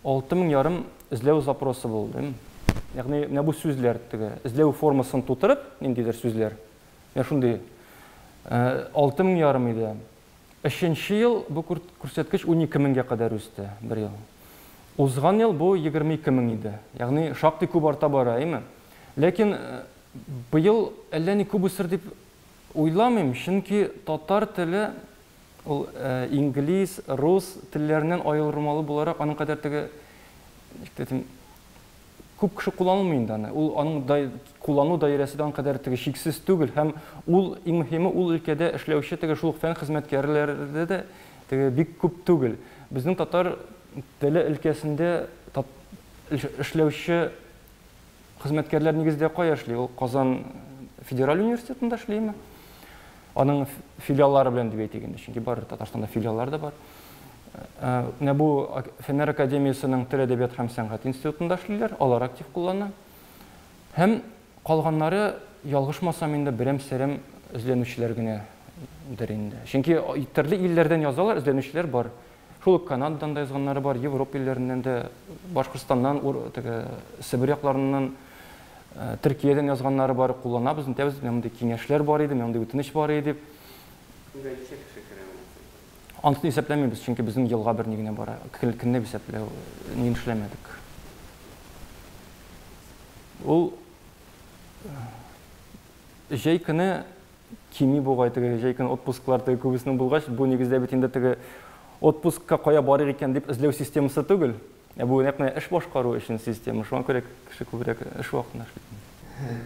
6500 эзләү запросы булды. Ягъни менә бу сүзләр, теге эзләү формасын тутырып, ниндидер сүзләр. Менә шундый 6 мең ярым иде. Өченче ел бу күрсәткеч 12 меңгә кадәр үсте бер ел. Узган ел бу 22 мең иде. Ягъни шактый күп арта бара, әйме? Ләкин быел әллә ни күп үсер дип уйламыйм, чөнки татар теле ул инглиз, рус телләреннән аерылмалы буларак, аның кадәр теге, ничек тә әйтим, күп кеше кулланылмый инде аны. Ул аның дай, куллану даирәсе дә аның кадәр теге чиксез түгел һәм ул иң мөһиме ул өлкәдә эшләүче теге шул ук фән хезмәткәрләре дә теге бик күп түгел. Безнең татар теле өлкәсендә эшләүче хезмәткәрләр нигездә кая эшли? Ул Казан федераль университетында эшлиме? Аның филиаллары белән дип әйтик инде, чөнки бар Татарстанда филиаллар да бар. Менә бу Фәннәр академиясенең тел, әдәбият һәм сәнгать институтында эшлиләр, алар актив куллана. Һәм калганнары, ялгышмасам инде, берәм-сәрәм эзләнүчеләр генәдер инде. Чөнки төрле илләрдән язалар, эзләнүчеләр бар. Шул ук Канададан да язганнары бар, Европа илләреннән дә, Башкортстаннан, теге Себер якларыннан, Төркиядән язганнары бар, кулланабыз, нитәбез, менә мондый киңәшләр бар иде, менә мондый үтенеч бар иде дип. Көнгә ничә кеше керә менә сайтка? Анысын исәпләмибез, чөнки безнең елга бер ни генә бара. Көнләп исәпләү ни эшләмәдек. Ул җәй көне кими бугай, теге җәй көне отпусклар теге күбесенең булгач, бу нигездә бит инде теге отпускка кая барыйк икән дип эзләү системасы түгел. Ә бу нәкъ менә эш башкару өчен система, шуңа күрә кеше күбрәк эш вакытында эшли.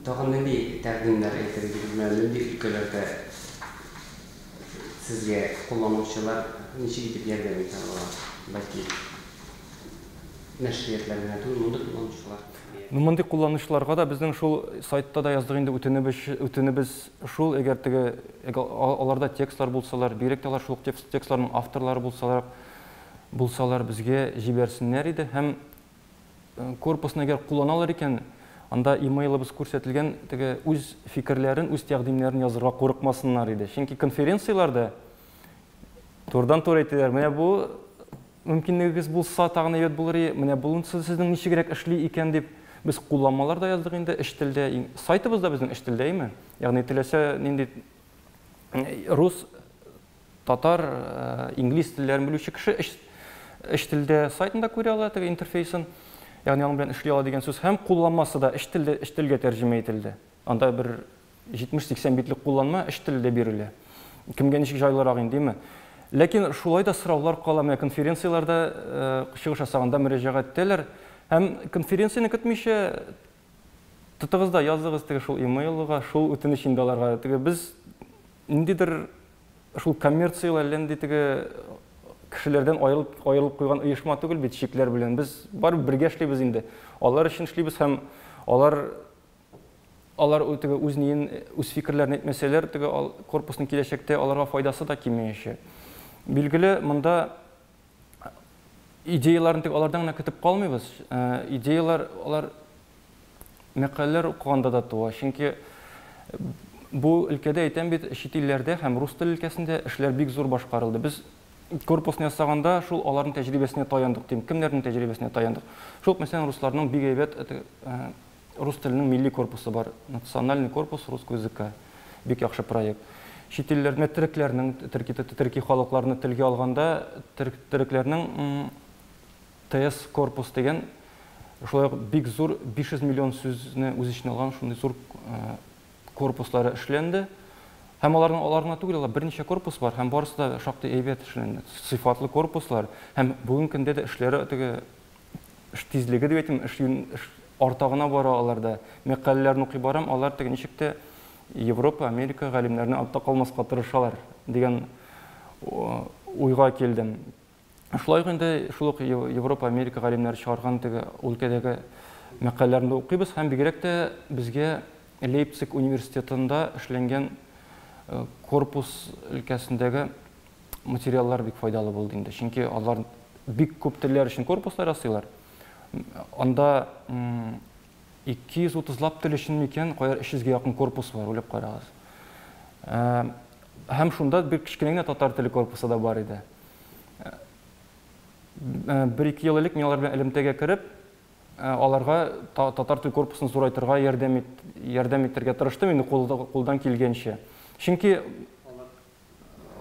Тагын нинди тәкъдимнәр әйтер идегез, менә нинди өлкәләрдә сезгә кулланучылар ничек итеп ярдәм итә алалар? Бәлки нәшриятлар генә түгел, мондый кулланучылар. Ну, мондый кулланучыларга да безнең шул сайтта да яздык инде үтенебез, үтенебез шул, әгәр теге аларда текстлар булсалар, бигрәк тә алар шул ук текстларның авторлары булсалар, булсалар безгә җибәрсеннәр иде һәм корпусны әгәр кулланалар икән, анда имейлыбыз күрсәтелгән, теге үз фикерләрен, үз тәкъдимнәрен язырга курыкмасыннар иде. Чөнки конференцияләрдә турыдан-туры әйтәләр, менә бу мөмкинлегегез булса тагын әйбәт булыр иде, менә бу сезнең ничегрәк эшли икән дип без кулланмалар да яздык инде өч телдә. Сайтыбыз да безнең өч телдә, әйме? Ягъни теләсә нинди рус, татар, инглиз телләрен белүче кеше өч телдә сайтын да күрә ала, теге интерфейсын, ягъни аның белән эшли ала дигән сүз. Һәм кулланмасы да өч телдә, өч телгә тәрҗемә ителде. Анда бер 70-80 битлек кулланма өч телдә бирелә. Кемгә ничек җайлырак инде, димме? Ләкин шулай да сораулар кала. Менә конференцияләрдә чыгыш ясаганда мөрәҗәгать итәләр. Һәм конференцияне көтмичә тотыгыз да языгыз теге шул имейлга, шул үтенеч инде аларга. Теге без ниндидер шул коммерцияле әллә нинди теге кешеләрдән аерылып, аерылып куйган оешма түгел бит чикләр белән. Без барыбер бергә эшлибез инде. Алар өчен эшлибез һәм алар алар теге үз ниен, үз фикерләрен әйтмәсәләр, теге корпусның киләчәктә аларга файдасы да кимеячәк. Билгеле, монда идеяләрне тик алардан гына көтеп калмыйбыз. Идеяләр алар мәкаләләр укыганда да туа. Чөнки бу өлкәдә әйтәм бит, чит илләрдә һәм рус теле өлкәсендә эшләр бик зур башкарылды. Без корпусны ясаганда шул аларның тәҗрибәсенә таяндык дим. Кемнәрнең тәҗрибәсенә таяндык? Шул ук, мәсәлән, русларның бик әйбәт рус теленең милли корпусы бар. Национальный корпус русского языка. Бик яхшы проект. Чит илләрдә төрекләрнең, төрки, төрки халыкларны телгә алганда, төрекләрнең ТС корпус дигән шулай ук бик зур 500 миллион сүзне үз эченә алган шундый зур корпуслары эшләнде. Һәм аларның алар гына түгел, алар берничә корпус бар һәм барысы да шактый әйбәт эшләнде. Сыйфатлы корпуслар һәм бүгенге көндә дә эшләре теге эш тизлеге дип әйтим, эш, эш арта гына бара аларда. Мәкаләләрне укый барам, алар теге ничек тә Европа, Америка галимнәреннән артта калмаска тырышалар дигән уйга килдем. Шулай ук инде шул ук Европа, Америка галимнәре чыгарган теге өлкәдәге мәкаләләрне укыйбыз һәм бигрәк тә безгә Лейпциг университетында эшләнгән корпус өлкәсендәге материаллар бик файдалы булды инде. Чөнки алар бик күп телләр өчен корпуслар ясыйлар. Анда 230лап тел өчен микән, кая 300гә якын корпус бар, уйлап карагыз. Һәм шунда бер кечкенә генә татар теле корпусы да бар иде. Бер-ике ел элек мин алар белән элемтәгә кереп, аларга татар тел корпусын зурайтырга ярдәм ит, ярдәм итәргә тырыштым инде кулдан килгәнчә. Чөнки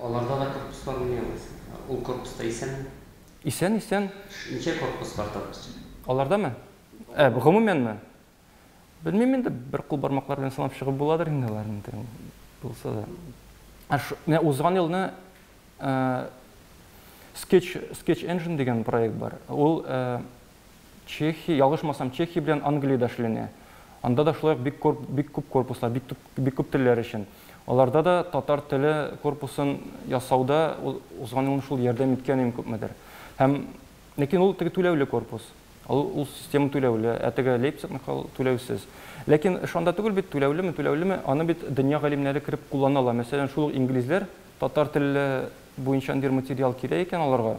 аларда да корпус бар мени алайса? Ул корпуста исәнме? Исән, исән. Ничә корпус бар татарча? Алардамы? Ә, гомумәнме? Белмим инде, бер кул бармаклар белән санап чыгып буладыр инде аларны булса да. Ә менә узган елны Sketch, Sketch Engine дигән проект бар. Ул Чехия, ялгышмасам, Чехия белән Англиядә эшләнә. Анда да шулай ук бик, бик күп корпуслар, бик, бик күп телләр өчен. Аларда да татар теле корпусын ясауда узган елны шул ярдәм иткән идем күпмедер. Һәм ләкин ул теге түләүле корпус. Ул система түләүле, ә теге Лейпцигныкы ул түләүсез. Ләкин эш анда түгел бит, түләүлеме, түләүлеме, аны бит дөнья галимнәре кереп куллана ала. Мәсәлән, шул ук инглизләр татар теле буенча ниндидер материал кирәк икән аларга.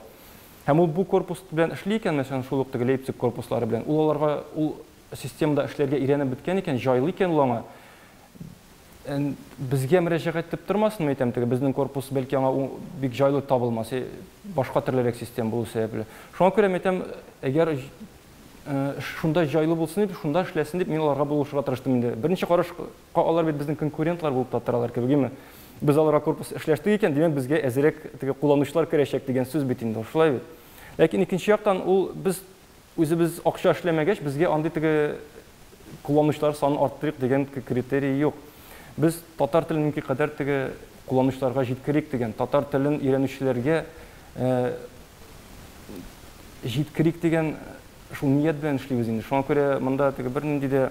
Һәм ул бу корпус белән эшли икән, мәсәлән, шул ук теге Лейпциг корпуслары белән, ул аларга ул системада эшләргә өйрәнеп беткән икән, җайлы икән ул аңа. Безгә мөрәҗәгать итеп тормасын, әйтәм, теге безнең корпус бәлки аңа бик җайлы табылмас, башка төрлерәк система булу сәбәпле. Шуңа күрә әйтәм, әгәр шунда җайлы булсын дип, шунда эшләсен дип, мин аларга булышырга тырыштым инде. Беренче карашка алар бит безнең конкурентлар булып та торалар кебек, име? Без аларга корпус эшләштек икән, димәк, безгә әзерәк теге кулланучылар керәчәк дигән сүз бит инде, шулай бит. Ләкин икенче яктан ул без үзебез акча эшләмәгәч, безгә андый теге кулланучылар санын арттырыйк дигән критерий юк. Без татар телен мөмкин кадәр теге кулланучыларга җиткерик дигән, татар телен өйрәнүчеләргә җиткерик дигән шул ният белән эшлибез инде. Шуңа күрә монда теге бернинди дә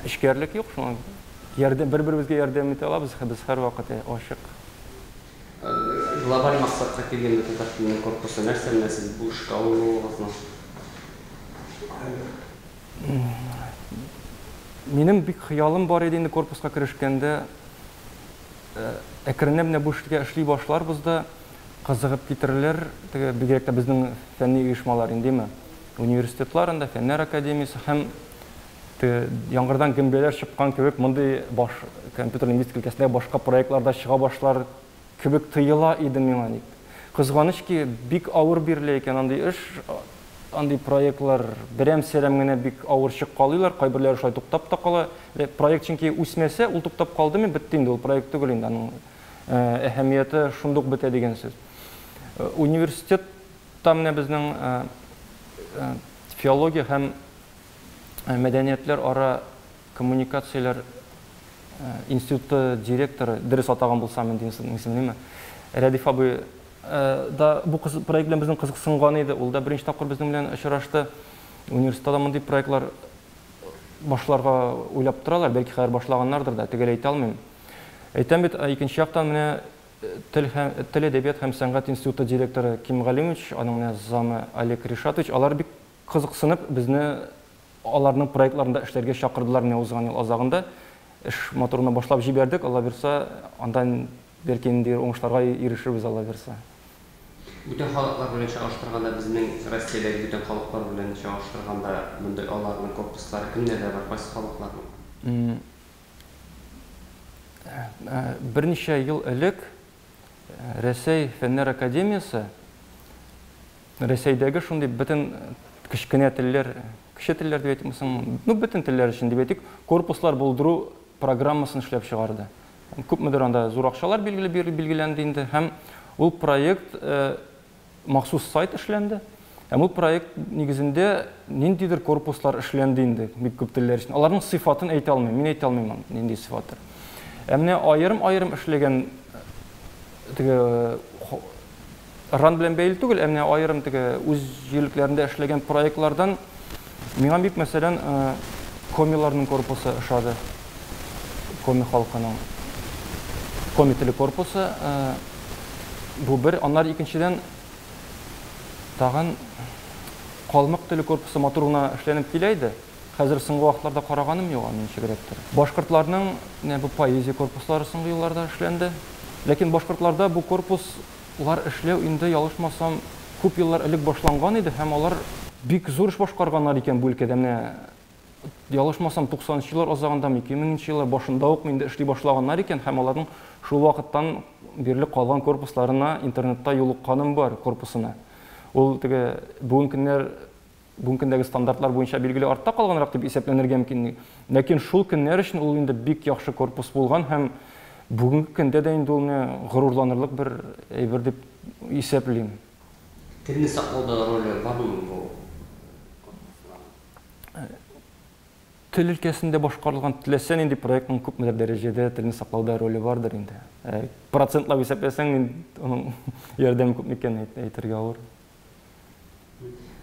эчкәрлек юк, шуңа ярдәм бер-беребезгә ярдәм итә алабыз, без һәрвакыт ачык. Глобаль максатка килгәндә татар теленең корпусы нәрсә менә сез бу эшкә алынуыгызның? Минем бик хыялым бар иде инде корпуска керешкәндә. Әкренләп менә бу эшкә эшли башларбыз да, кызыгып китерерләр, теге бигрәк тә безнең фәнни оешмалар индеме? Университетлар анда, фәннәр академиясе һәм теге яңгырдан гөмбәләр чыккан кебек мондый баш компьютер лингвистика өлкәсендә башка проектлар да чыга башлар кебек тоела иде миңа ник. Кызганыч ки, бик авыр бирелә икән андый эш, андый проектлар берәм-сәрәм генә бик авыр чыккалыйлар, кайберләре шулай туктап та кала. Проект чөнки үсмәсә, ул туктап калдымы, бетте инде, ул проект түгел инде, аның әһәмияте шундук бетә дигән сүз. Университетта менә безнең филология һәм мәдәниятләр ара коммуникацияләр институты директоры, дөрес атаган булсам инде институтның исемен, Рәдиф абый да бу проект белән безнең кызыксынган иде. Ул да беренче тапкыр безнең белән очрашты. Университетта да мондый проектлар башларга уйлап торалар, бәлки хәзер башлаганнардыр да, төгәл әйтә алмыйм. Әйтәм бит, икенче яктан менә тел һәм тел, әдәбият һәм сәнгать институты директоры Ким Галимович, аның менә замы Олег Ришатович, алар бик кызыксынып безне аларның проектларында эшләргә чакырдылар менә узган ел азагында. Эш матур гына башлап җибәрдек, Алла бирса, андан бәлки ниндидер уңышларга ирешербез, Алла бирса. Бүтән халыклар белән чагыштырганда, безнең Россиядәге бүтән халыклар белән чагыштырганда, мондый аларның корпуслары кемнәрдә бар, кайсы халыкларның? Берничә ел элек Рәсәй Фәннәр академиясе Рәсәйдәге шундый бөтен кечкенә телләр, кече телләр дип әйтик соң, ну бөтен телләр өчен дип әйтик, корпуслар булдыру программасын эшләп чыгарды. Күпмедер анда зур акчалар билгеле билгеләнде инде һәм ул проект махсус сайт эшләнде. Һәм ул проект нигезендә ниндидер корпуслар эшләнде инде бик күп телләр өчен. Аларның сыйфатын әйтә алмыйм, мин әйтә алмыйм нинди сыйфаттыр. Ә менә аерым-аерым эшләгән теге РАН белән бәйле түгел, ә менә аерым теге үз җирлекләрендә эшләгән проектлардан миңа бик, мәсәлән, комиларның корпусы ошады. Коми халкының коми теле корпусы бу бер, аннары икенчедән тагын калмык теле корпусы матур гына эшләнеп килә иде. Хәзер соңгы вакытларда караганым юк, аны ничегрәктер. Башкортларның менә бу поэзия корпуслары соңгы елларда эшләнде. Ләкин башкортларда бу корпуслар эшләү инде, ялгышмасам, күп еллар элек башланган иде һәм алар бик зур эш башкарганнар икән бу өлкәдә. Менә ялгышмасам, 90 еллар азагында, 2000 еллар башында ук инде эшли башлаганнар икән һәм аларның шул вакыттан бирле калган корпусларына интернетта юлыкканым бар корпусына. Ул теге бүген көннәр бүгенге көндәге стандартлар буенча билгеле артта калганрак дип исәпләнергә мөмкин. Ләкин шул көннәр өчен ул инде бик яхшы корпус булган һәм бүгенге көндә дә инде ул менә горурланырлык бер әйбер дип исәплим. Телне саклауда роле бармы бу корпусның? Тел өлкәсендә башкарылган теләсә нинди проектның күпмедер дәрәҗәдә телне саклауда роле бардыр инде. Процентлап исәпләсәң, мин аның ярдәме күпме икәнен әйтергә авыр.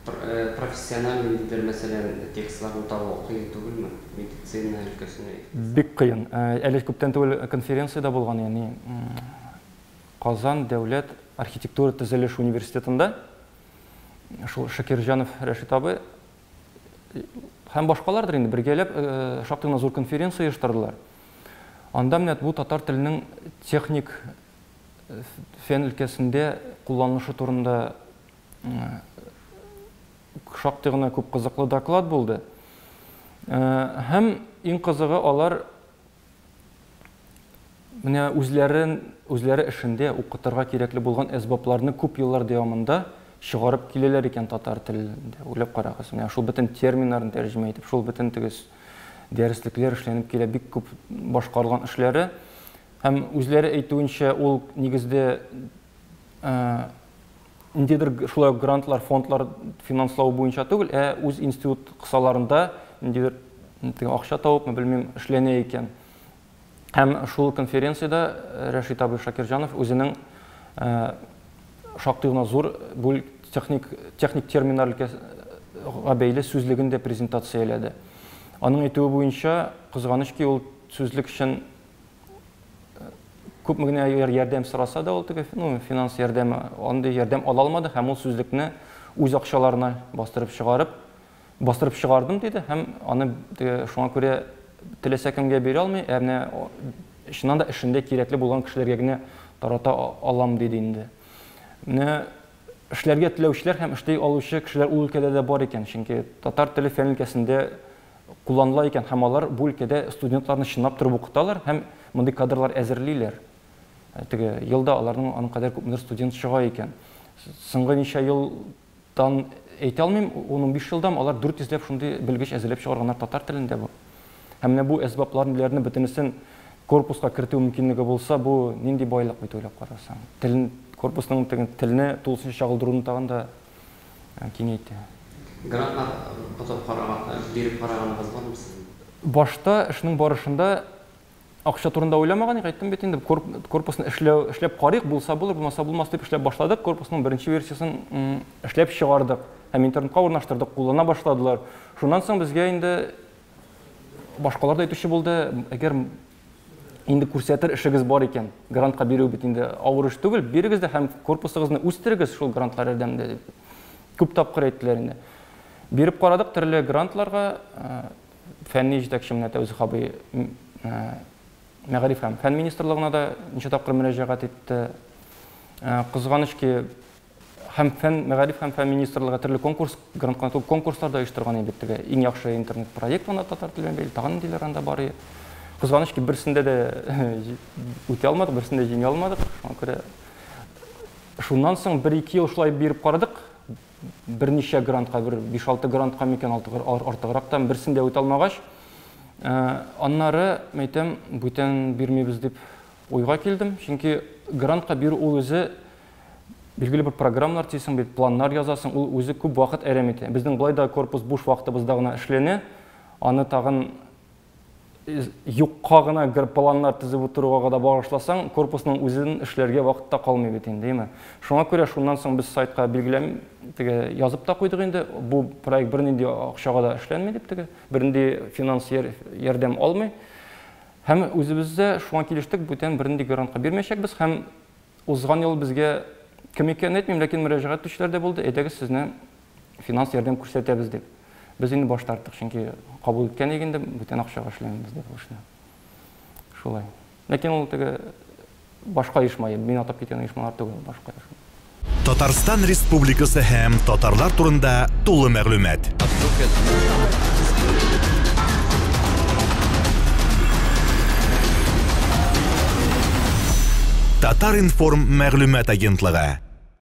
Профессиональ ниндидер, мәсәлән, текстларны табу кыен түгелме? Медицина өлкәсенә. Бик кыен. Әле күптән түгел конференциядә булган, ягъни Казан дәүләт архитектура төзелеш университетында шул Шакирҗанов Рәшит абый һәм башкалардыр инде бергәләп шактый гына зур конференция оештырдылар. Анда менә бу татар теленең техник фән өлкәсендә кулланылышы турында шактый гына күп кызыклы доклад булды. Һәм иң кызыгы, алар менә үзләрен үзләре эшендә укытырга кирәкле булган әсбапларны күп еллар дәвамында чыгарып киләләр икән татар телендә. Уйлап карагыз, менә шул бөтен терминнарны тәрҗемә итеп, шул бөтен теге дәреслекләр эшләнеп килә, бик күп башкарылган эшләре. Һәм үзләре әйтүенчә, ул нигездә ниндидер шулай ук грантлар, фондлар финанслау буенча түгел, ә үз институт кысаларында ниндидер теге акча табып, белмим, эшләнә икән. Һәм шул конференциядә Рәшит абый Шакирҗанов үзенең шактый гына зур бу техник терминнар өлкәсенә бәйле сүзлеген дә презентацияләде. Аның әйтүе буенча, кызганыч ки, ул сүзлек өчен күпме генә ярдәм сораса да, ул теге, ну, финанс ярдәме, андый ярдәм ала алмады һәм ул сүзлекне үз акчаларына бастырып чыгарып, бастырып чыгардым диде һәм аны теге шуңа күрә теләсә кемгә бирә алмый, ә менә чыннан да эшендә кирәкле булган кешеләргә генә тарата алам диде инде. Менә эшләргә теләүчеләр һәм эшли алучы кешеләр ул өлкәдә дә бар икән, чөнки татар теле фән өлкәсендә кулланыла икән һәм алар бу өлкәдә студентларны чынлап торып укыталар һәм мондый кадрлар әзерлиләр. Теге елда аларның аның кадәр күпмедер студент чыга икән. Соңгы ничә елдан әйтә алмыйм, 10-15 елдан алар 400 ләп шундый белгеч әзерләп чыгарганнар татар телендә бу. Һәм менә бу әсбапларны бөтенесен корпуска кертү мөмкинлеге булса, бу нинди байлык бит уйлап карасаң. Телен, корпусның телне тулысынча чагылдыруны тагын да киңәйтә. Грантлар отып караган, биреп караганыгыз бармы сезнең? Башта эшнең барышында акча турында уйламаган идек, әйттем бит инде, корпусны эшләү, эшләп карыйк, булса булыр, булмаса булмас дип эшләп башладык. Корпусның беренче версиясын эшләп чыгардык һәм интернетка урнаштырдык, куллана башладылар. Шуннан соң безгә инде башкалар да әйтүче булды, әгәр инде күрсәтер эшегез бар икән, грантка бирү бит инде авыр эш түгел, бирегез дә һәм корпусыгызны үстерегез шул грантлар ярдәмендә дип. Күп тапкыр әйттеләр инде. Биреп карадык төрле грантларга, фәнни җитәкче менә Тәүзих абый Мәгариф һәм фән министрлыгына да ничә тапкыр мөрәҗәгать итте. Кызганыч ки, һәм фән, мәгариф һәм фән министрлыгы төрле конкурс, грантка конкурслар да оештырган иде теге. Иң яхшы интернет проект анда татар теле белән бәйле, тагын ниндиләр анда бар иде. Кызганыч ки, берсендә дә үтә алмадык, берсендә җиңә алмадык. Шуңа күрә шуннан соң бер-ике ел шулай биреп карадык. Берничә грантка, бер 5-6 грантка микән, артыграк та, берсен дә үтә алмагач, аннары, әйтәм, бүтән бирмибез дип уйга килдем. Чөнки грантка бирү ул үзе билгеле бер программалар төзисең бит, планнар язасың, ул үзе күп вакыт әрәм итә. Безнең болай да корпус буш вакытыбызда гына эшләнә, аны тагын юкка гына планнар төзеп утыруга да багышласаң, корпусның үзен эшләргә вакыт та калмый бит инде, әйме? Шуңа күрә шуннан соң без сайтка билгеләм, теге язып та куйдык инде, бу проект бернинди акчага да эшләнми дип теге, бернинди финанс ярдәм алмый. Һәм үзебез дә шуңа килештек, бүтән бернинди грантка бирмәячәкбез һәм узган ел безгә кем икәнен әйтмим, ләкин мөрәҗәгать итүчеләр дә булды, әйдәгез сезне финанс ярдәм күрсәтәбез дип. Без инде баш тарттык, чөнки кабул иткән идек инде, бүтән акчага эшләмибез дип бу эшне. Шулай. Ләкин ул теге башка оешма, мин атап киткән оешмалар түгел, башка оешма. Татарстан Республикасы һәм татарлар турында тулы мәгълүмат. Татар-информ мәгълүмат агентлыгы.